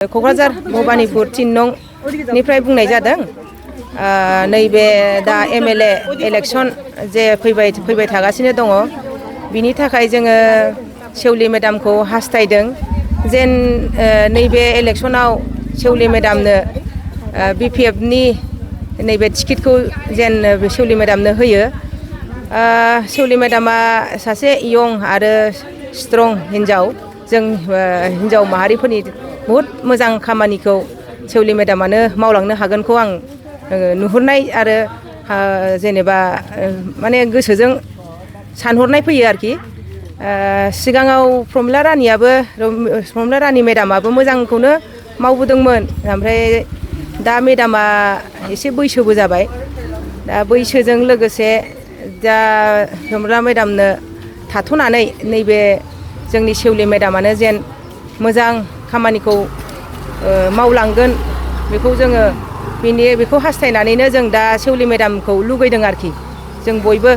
क'क्राझार भबानिपुर 3 नं निफ्राय बुंनाय जादों। नैबे दा एमएलए इलेक्शन जे फैबाय थागासिनो दङ, बिनि थाखाय जोङो सेवलि मेडामखौ हास्थायदों जेन नैबे इलेक्शनाव सेवलि मेडामनो बिपिएफनि नैबे टिकेटखौ जेन सेवलि मेडामनो होयो। सेवलि मेडामा सासे यं आरो स्ट्रं हिन्जाव, जों हिन्जाव माहारिफोरनि बहुद मोजां खामानिखौ सेवलि मेडामानो मावलांनो हागोनखौ आं नुहुरनाय आरो जेनेबा माने गोसोजों सानहरनाय फैयो आरोखि। सिगाङाव प्रमिला रानि मेडामाबो मोजांखौनो मावबोदोंमोन, ओमफ्राय दा मेडामा एसे बैसोबो जाबाय। दा बैसोजों लोगोसे दा प्रमिला मेडामनो थाथ'नानै नैबे जोंनि सेवलि मेडामानो जेन मोजां खामानिखौ मावलांगोन बेखौ जोङो बेखौ हास्थायनानैनो जों दा सेवलि मेडामखौ लुगैदों आरोखि। जों बयबो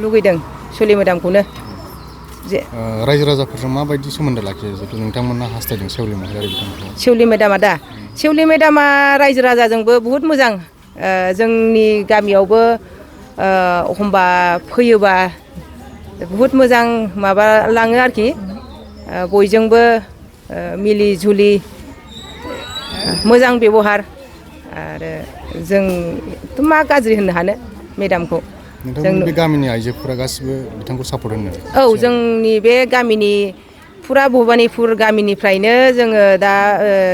लुगैदों सेवलि मेडामखौनो। रायजो राजाफोरजों माबायदि सोमोन्दो लाखियो जिहेतु नोंथांमोना हास्थायदों सेवलि महिलारि बिथांखौ? सेवलि मेडामा रायजो राजाजोंबो बहुद मोजां। जोंनि गामियावबो एखमबा फैयोबा बहुद मोजां माबा लाङो आरोखि। बयजोंबो मिलि जुलि मोजां बेबहार, आरो जोंथ' मा गाज्रि होननो हानो मेडामखौ। नोंथांमोननि बे गामिनि आइजोफोरा गासिबो बिथांखौ सापर्ट होनो? औ, जोंनि बे गामिनि फुरा भबानिपुर गामिनिफ्रायनो जोङो दा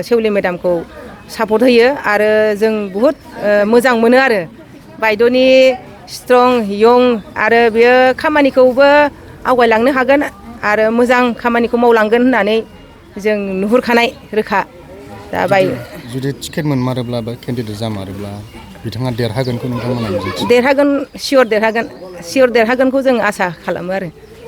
सेवलि मेडामखौ सापर्ट होयो आरो जों बहुद मोजां मोनो आरो बायद'नि स्ट्रं यं, आरो बेयो खामानिखौबो आवगायलांनो हागोन आरो मोजां खामानिखौ मावलांगोन होननानै जों नुहुरखानाय रोखा। दा जुदि टिकेट मोनमारोब्ला बा केन्डिडेट जामारोब्ला बिथाङा देरहागोनखौ नोंथांमोना मिजिंथियो? देरहागोन, सियर देरहागोनखौ जों आसा खालामो आरो।